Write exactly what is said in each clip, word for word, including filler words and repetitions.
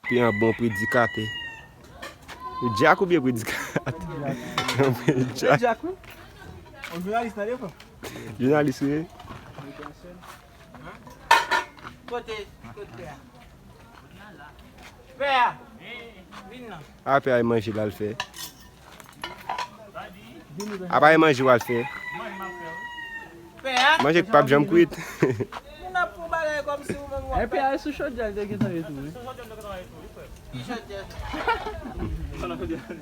Pi an bon predikatè. Dyak oubyen predikatè? Dyak. Dyak, wi. Yon jounalis nan devan. Jounalis, wi. Kote, kote pè a? Pè a, vin nan. A, pè a, e manje l al fè. Apa e manje w al fè? Pè a? Manje k p ap janm kwit. Moun ap fè yon bagay kòmsi ou menm w ap... Epi a sou chodyè l te gentan ye tou, wi. Ki chodyè?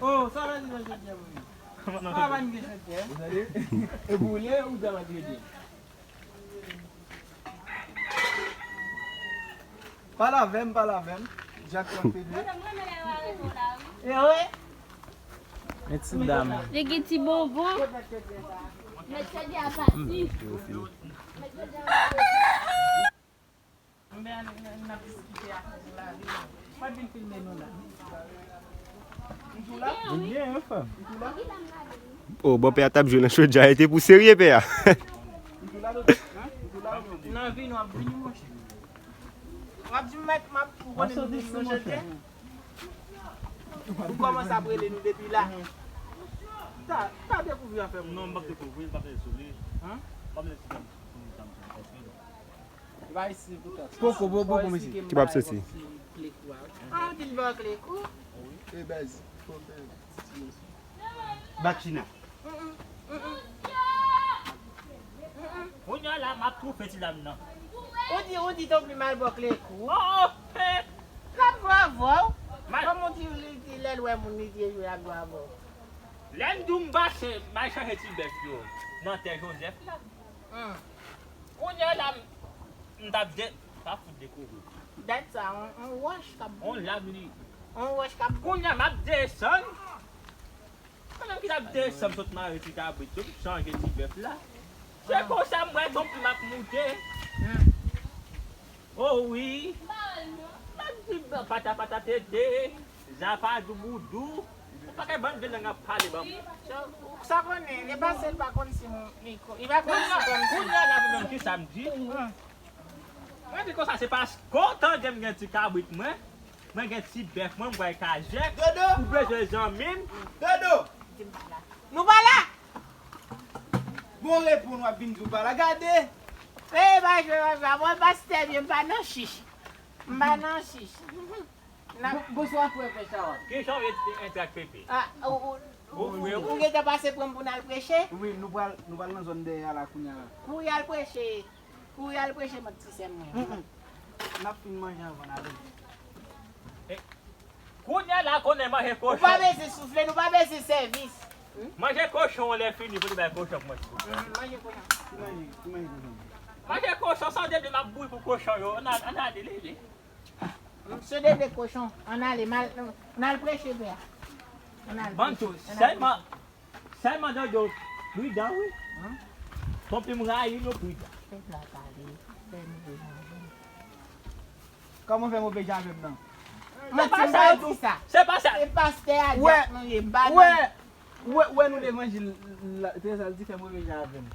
Oh, sa vle di nan chodyè, mwen. Sa pa gen chodyè. E boule ou ta manje de? Pale avè m, pale avè m. Dyak lan pede. E wi. Men ti dam. Li gen ti bonbon. Mèt chòdyè a pati. Mèt chòdyè a pati. Mwen vin filme nou la. Ou byen, wi, frè m? O, bòpè a t ap jwe nan chodyè a, e te pou serye, pè a. Nan vi nou ap vini, monchè. W ap di m mèt, m ap pou konnen nou vin nan chodyè. Ou kòmanse ap rele nou depi la. Ta, ta dekouvri afè moun. Non, m p ap dekouvri, m p ap rele sou li. Hein? M p ap rele sou li. Poko, bo, boko, mesye. Ki p ap soti? Ah, ou di l ba w kle kou? E baz, fò fè ti silans. Bakina. Kounye a la, m ap twoufe ti dam nan. Ou di, ou di tanpri m al ba w kle kou. Oh, oh, eh. L ap jwe avè w. Kòman w di li, di lè l wè moun, li di l jwe ap jwe avè w? Lè m di w m pase, m al chanje ti bèf yo nan tè Jozèf la. Hmm. Kounye a la, m, m t ap de-, pa fout dekouvri. Dat sa, on, on wòch k ap boule. On lab li. On wòch k ap boule. Kounye a, m ap desann. Pandan m ki t ap desann, m sot mare ti kabrit yo, m chanje ti bèf la. Se konsa m wè tonton m ap moute. Hmm. Oh wi. M ap di, pata pata tete, zapadou boudou. Ou pa ka bann vye lang ap pale ban mwen. Sa konnen, li pase, li pa konn si m, li ko-, li pa konn si kòmsi. Kounye a la, mwen menm, ki sa m di? Hmm. Mwen di konsa, se paske w tande m gen ti kabrit mwen, mwen gen ti bèf mwen, m pral kajèk. Dodo! Ou bezwen zanmi m? Dodo! Nou pa la! Bon, reponn, w ap vin di w pa la. Gade! Peye pa jwe, pa jwe. Mwen pastè byen, m pa nan chich. M pa nan chich. N ap... Bon, bonswa, frè, frè Chawa. Ki jan w ret entrè ak Pepe? Ah, ou, ou, ou, ou gentan pase pran m pou n al preche? Wi, nou pral, nou pral nan zòn dèyè a la kounye a la. Pou y al preche, pou y al preche, mwen ti sè mwen. Mm, mm. N ap fin manje anvan n ale. Eh, kounye a la, konnen manje kochon. Ou pa bezwen soufle, nou pa bezwen sèvis. Hmm? Manje kochon, lè fini, pou nou bay kochon pou mwen, silvouplè. Mm, manje kochon. Ki manje, ki manje kochon? Manje kochon, sa w te di m ap bouyi pou kochon yo. Ann al, ann ale, lele. Misye de de kochon. Ann ale, mal, n al preche, pè a. Ann al preche. Bann tou, sèlman, sèlman Dodo pridan, wi. Tonton m rayi nou pridan. Pèp la pale, fè move jan avè m. Kòman fè move jan avè m nan? Manti, m pa di sa. Se pa sa. Se pastè a, dyak nou ye, m pa nan. Wè, wè, wè nou levanjil la, Trezòl di fè move jan avè m.